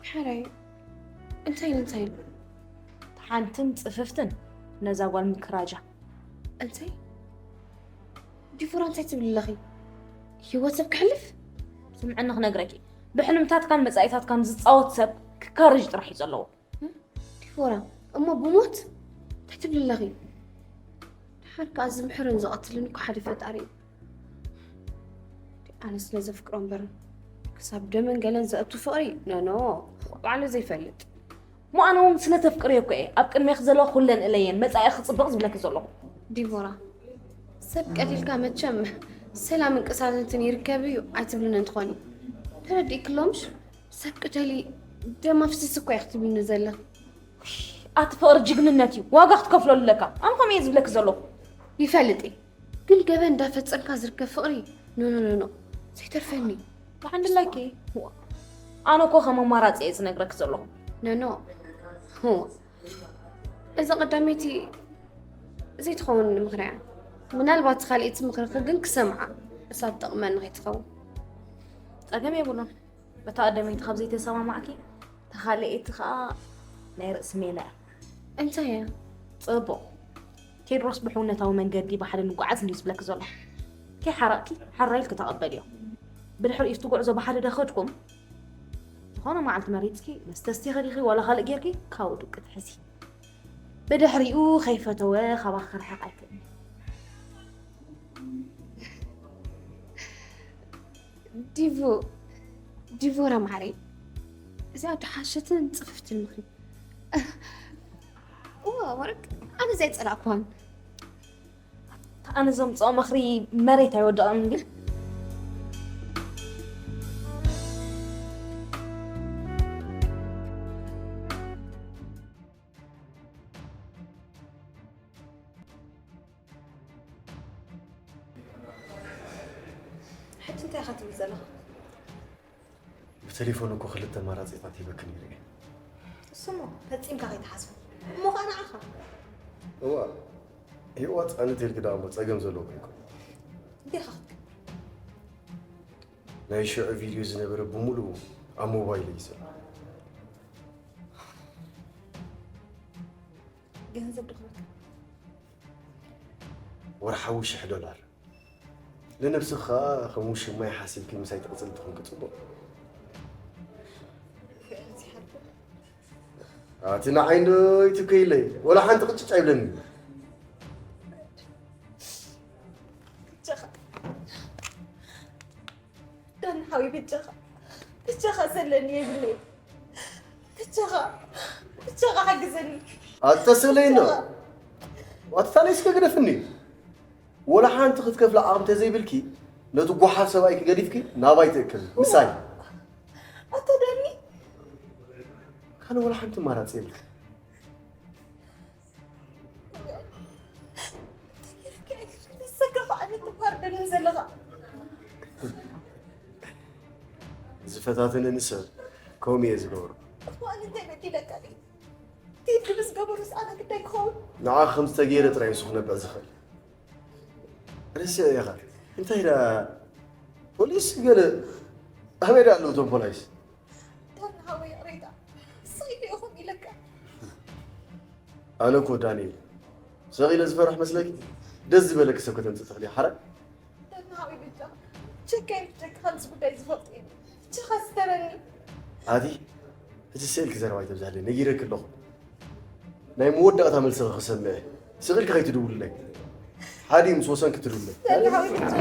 ሕራይ፣ እንታይ እንታይ? ሓንትን ጽፍፍትን ነዛ ጓል ምክራጃ። እንታይ? ዲቦራ እንታይ ትብሊ ኣለኺ? ህይወት ሰብ ክሕልፍ? ስምዕኒ ክነግረኪ፣ ብሕልምታትካን መጻኢታትካን ዝጻወት ሰብ ክካረጅ ጥራሕ እዩ ዘለዎ። ዲቦራ፣ እሞ ብሞት? እንታይ ትብሊ ኣለኺ? ድሓር ከኣ ዝምሕርን ዝቐትልን እኮ ሓደ ፈጣሪ እዩ። ኣነ ስለ ዘፍቅሮ እምበር፣ ክሳብ ደመን ገለን ዘእቱ ፍቕሪ፣ ኖ፣ ኖ፣ ባዕሉ ዘይፈልጥ። እሞ ኣነ እውን ስለ ተፍቅርዮ እኮ እየ ኣብ ቅድሜኺ ዘለዋ ኩለን እለየን መጻኢኺ ክጽብቕ ዝብለኪ ዘለኹ። ዲቦራ፣ ሰብ ቀቲልካ መቸም ሰላምን ቅሳነትን ይርከብ እዩ ኣይትብልን እንትኾኒ፣ ተረዲእኪ ኣሎ ምሽ? ሰብ ቅተሊ ደም ኣፍስሲ እኮ እያ ክትብልኒ ዘለኺ። ኣቲ ፍቕሪ ጅግንነት እዩ፣ ዋጋ ክትከፍለሉ ኣለካ። ኣነ ከምኡ እየ ዝብለኪ ዘለኹ። ይፈልጥ እየ፣ ግን ገበን እንዳፈጸምካ ዝርከብ ፍቕሪ ኖ፣ ኖ፣ ኖ፣ ኖ፣ ዘይተርፈኒ። ብሓንድላኪ፣ ኣነ እኮ ከም ኣማራጺ እየ ዝነግረኪ ዘለኹ። ኖ፣ ኖ፣ እዛ ቀዳመይቲ ዘይትኸውን ምኽንያ። ምናልባት ካልኣይቲ ምኽርኺ ግን ክሰምዓ፣ እሳ ትጠቕመኒ ከይትኸውን። ጸገም የብሉን። በታ ቀዳመይቲ ካብ ዘይተሰማማዕኪ፣ እታ ካልኣይቲ ኸኣ ናይ ርእሲ ሜላ እያ። እንታይ እያ? ጽቡቕ። ቴድሮስ ብሕውነታዊ መንገዲ ብሓደ ንጓዓዝ እንድዩ ዝብለኪ ዘሎ። ከይሓረቕኪ፣ ሕራይ ኢልኪ ተቐበልዮ። ብድሕሪኡ እቲ ጉዕዞ ብሓደ ዶ ከድኩም? ዝኾነ መዓልቲ መሪጽኪ፣ መስተ ስቲኺ ዲኺ ዋላ ካልእ ጌርኪ፣ ካብኡ ድቂ ትሕዚ። ብድሕሪኡ ከይፈተወ ካባኺ ክርሕቕ ኣይክእልን። ዲቮ፣ ዲቮራ ማዓረይ፣ እዚኣ ድሓሸትን ጽፍፍትን ምኽሪ። እዋ፣ ወርቅ፣ ኣነ ዘይጸላእኩዋን። ኣነ ዘምጽኦ ምኽሪ መሬት ኣይወድቕን እንድዩ። ሕጂ እንታይ ኢኻ ትብል ዘለኻ? ብቴሌፎን እኮ ክልተ ኣማራጺታት ሂበኪ ነይረ እየ። እሱሞ ፈጺምካ ከይትሓስቦ። እሞ ኸኣ ንዓኻ። እዋ፣ ህይወት ኣነ ተልኪ ደኣ እሞ ጸገም ዘለዎ እኮ። እንታይ ኢኻ ክትብል? ናይ ሽዑ ቪድዮ ዝነበረ ብምሉኡ ኣብ ሞባይለይ እዩ ዘሎ። ገንዘብ ዶ ክህበካ? ወርሓዊ ሽሕ ዶላር። ንነብስኻ ከም ውሽማይ ሓሲብኪ ምሳይ ትቕጽሊ ተኾንኪ ጽቡቕ። ኣቲ ንዓይ እንዶ ይትከይለይ፣ ወላ ሓንቲ ቅጭጭ ኣይብለኒ። ብጃኻ። ዳኒ ሓወይ፣ ብጃኻ። ብጃኻ ዘለኒ የብለይ። ብጃኻ። ብጃኻ ሓግዘኒ። ኣቲ ተስእለይ እንዶ። ብጃኻ። ኣቲ ታለይ እስከ ግደፍኒ። ወላ ሓንቲ ክትከፍሊ ዓቕሚ ተዘይብልኪ፣ ነቲ ጓሓፍ ሰብኣይኪ ገዲፍኪ ናባይ ትእከቢ። ምሳይ። ኣታ ዳኒ። ካልእ ወላ ሓንቲ ኣማራጺ የብልኪ። ንሰካ ከኣ ነቲ ጓርደንን ዘለኻ። ዝፈታተነኒ ሰብ ከምኡ እየ ዝገብሮ። እሞ ኣነ እንታይ በዲለካ ድየ? ቴዲ ምስ ገበሮስ ኣነ ግዳይ ክኸውን? ንዓኺ ከም ዝተገይረ ጥራይ ንሱ ክነብዕ ዝኽእል። ረሲዐ ኢኻ። እንታይ ዳ ፖሊስ ገለ ኣበይ ዳ ኣለዉ እቶም ፖላይስ? ዳና ሃወይ ይቕሬታ ስኢለ ኢኹም ኢለካ። ኣነ እኮ ዳንኤል ሰቕ ኢለ ዝፈርሕ መስለኪ? ደስ ዝበለኪ ሰብ ከተምፅእ ትኽእሊ ሓራይ። ዳና ሃወይ ብጃ ቸካይ ብጀካ ከምዚ ጉዳይ ዝፈልጡ እዮም። ብቻኻ ስተረኒ። ኣቲ እቲ ስእልኪ ዘረባ ይተብዛለይ ነጊረኪ ኣለኹ። ናይ መወዳእታ መልሲ ክሰምዕ ስቕ ኢልኪ ከይትድውልለይ። ሓዲ ምስ ወሰንኪ ትድውልለይ። ዳና ሃወይ ብጃ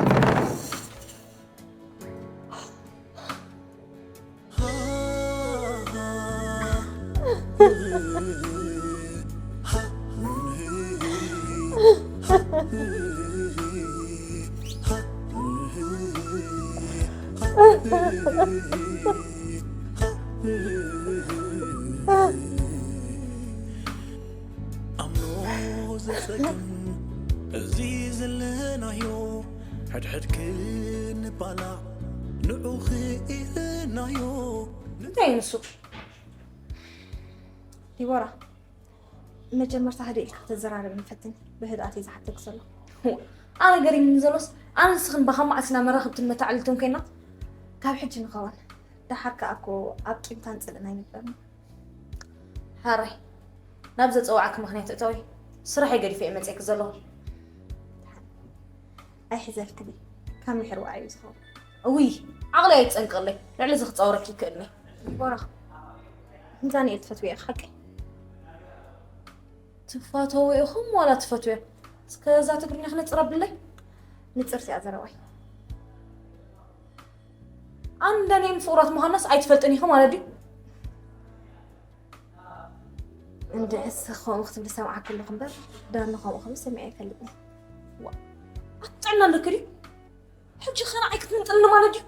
ኣምኖ ዘጸግም እዚ ዘለናዮ ሕድሕድ ክንባላዕ ንዑ ክኢልናዮ። እንታይ እዩ ንሱ? ዲቦራ፣ መጀመርታ ህድእ ኢልካ ክተዘራረብኒ ፈትኒ። ብህድኣት እየ ዝሓተኪ ዘለኹ። ኣነ ገሪምኒ ዘሎስ፣ ኣነ ንስኽን ብኸም መዓስ ኢና መራኸብትን መተዓልልትን ኮይና? ካብ ሕጂ ንኸውን ደሓር ከኣ እኮ ኣብ ቂምታን ጽልእን ኣይንበርን። ሓራይ ናብ ዘጸዋዕኪ ምኽንያት እተዊ። ስራሐይ ገዲፈ እየ መጺአኪ ዘለኹ። ኣይሕዘልክን እዩ ካብ ምሕር ወዓዩ ዝኸውን። እውይ ዓቕለይ ኣይትጸንቀለይ። ልዕሊ እዚ ክጻወረኪ ይክእልኒ። ቦራ፣ ንዳንኤል ትፈትውዮ ኢኺ ሓቀይ? ትፋተው ኢኹም ዋላ ትፈትውዮ? እስከ እዛ ትግርኛ ክነጽር ኣብለይ። ንጽርቲ እያ ዘረባይ። ኣነ ንዳንኤል ፍቑራት ምዃናስ ኣይትፈልጥን ኢኺ ማለት ድዩ? እንድዕስ ከምኡ ክትብሊ ሰምዓኪ ኣለኹ እምበር ዳኒ ከምኡ ከምኡ ሰሚዐ ኣይፈልጥን። ኣጥዕና ኣለኪ ድዩ? ሕጂ ኸ ንዓይ ክትምንጥልኒ ማለት ድዩ?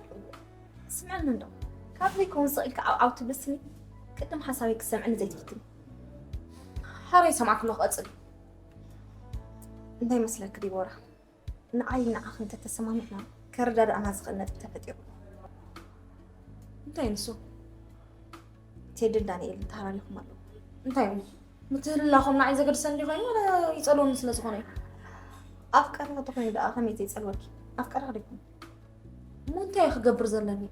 ስምዕኒ እንዶ ካብ ዘይከውን ስቕ ኢልካ ዓው ዓው ትብሊ ስኒ ቅድም ሓሳበይ ክትሰምዕኒ ዘይትፍትኒ። ሓራይ ሰምዓኪ ኣለኹ ቀጽሊ። እንታይ መስለኪ ዲቦራ? ንዓይ ንዓኺ እንተተሰማሚዕና ከረዳድኣና ዝኽእል ነጥቢ ተፈጢሩ። እንታይ ንሱ? ቴድን ዳንኤልን ተሃላሊኹም ኣለኹም። እንታይ እሞ? ምትህልላኾም ንዓይ ዘገድሰኒ እንዲ ኮይኑ ዋላ ይጸልወኒ ስለ ዝኾነ እዩ። ኣፍቃሪ ተኾይኑ ደኣ ከመይ ዘይጸልወኪ? ኣፍቃሪ ዲኹም? እሞ እንታይ እዩ ክገብር ዘለኒ?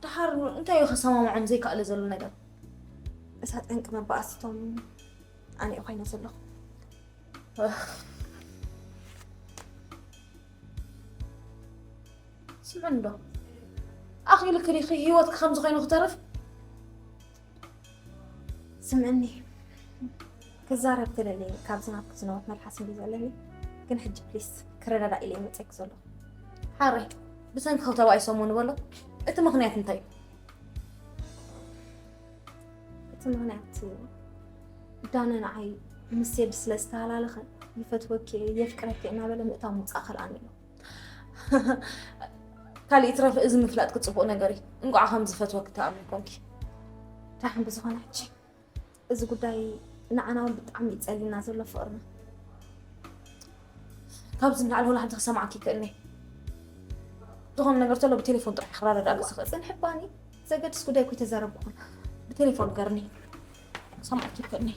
ደሓር እንታይ እዩ ከሰማምዖም ዘይከኣለ ዘሎ ነገር? እታ ጠንቂ መባኣስቶም ኣነ እየ ኮይነ ዘለኹ። ስምዕኒ ዶ ኣኺልኪ ዲኺ ህይወትኪ ከምዚ ኮይኑ ክተርፍ? ስምዕኒ ክዛረብ ተደልየ ካብዚ ናብኪ ዝነውሕ መልሓስ እንዲ ዘለኒ ግን ሕጂ ፕሊስ ክረዳዳ ኢለ ይመፀኪ ዘሎ። ሓራይ ብሰንኪ ተባኢሶም ንበሎ። እቲ ምኽንያት እንታይ እዩ? እቲ ምኽንያት ዳነ ንዓይ ምስ ሴድ ስለ ዝተሃላለኸ ይፈትወኪ እየ የፍቅረኪ እየ እናበለ ምእታው ምውፃእ ከልኣኒ ኣሎ። ካልእ ይትረፍ እዚ ምፍላጥኪ ፅቡቕ ነገር እዩ። እንቋዕ ከም ዝፈትወኪ ተኣምኒ ኮንኪ። ደሓን ብዝኾነ ሕጂ እዚ ጉዳይ ንዓና እውን ብጣዕሚ እዩ ፀሊና ዘሎ ፍቕርና። ካብዚ ንላዕሊ ወላ ሓንቲ ክሰማዓኪ ይክእልኒ። ዝኾነ ነገር ተሎ ብቴሌፎን ጥራሕ ክረዳዳእኪ ዝኽእል። ፅንሕባኒ ዘገድስ ጉዳይ እኮ ኣይተዛረብኩን። ብቴሌፎን ገርኒ ሰማዕኪ ይክእልኒ።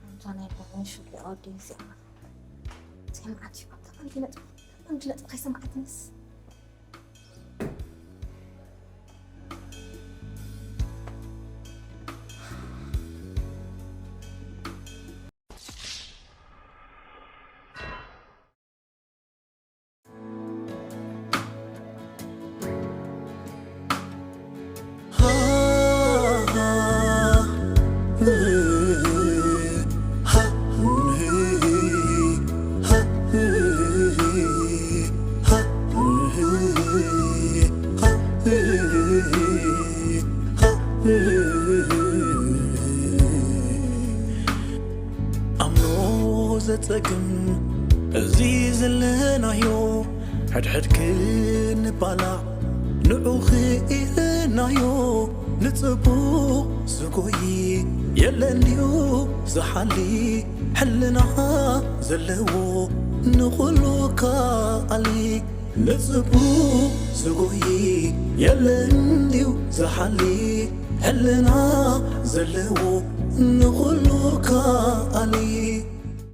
ኣንታ ናይ ብርሃን ሽግር ኣወደይ እዚኣ ሰማዕት እዩ። ኣንዲ ነጥቢ ኣንዲ ነጥቢ ከይሰማዕትንስ ኣምኖ ዘጸግም እዚ ዘለናዮ ሕድሕድ ክንባላዕ ንዑ ክኢልናዮ ንጽቡቕ ዝጎይ የለን ድዩ ዝሓሊ ሕልና ዘለዎ ንኹሉ ከኣሊ ንጽቡቕ ዝጎይ የለን ድዩ ዝሓሊ ሕልና ዘለዎ ንኹሉ ከኣሊ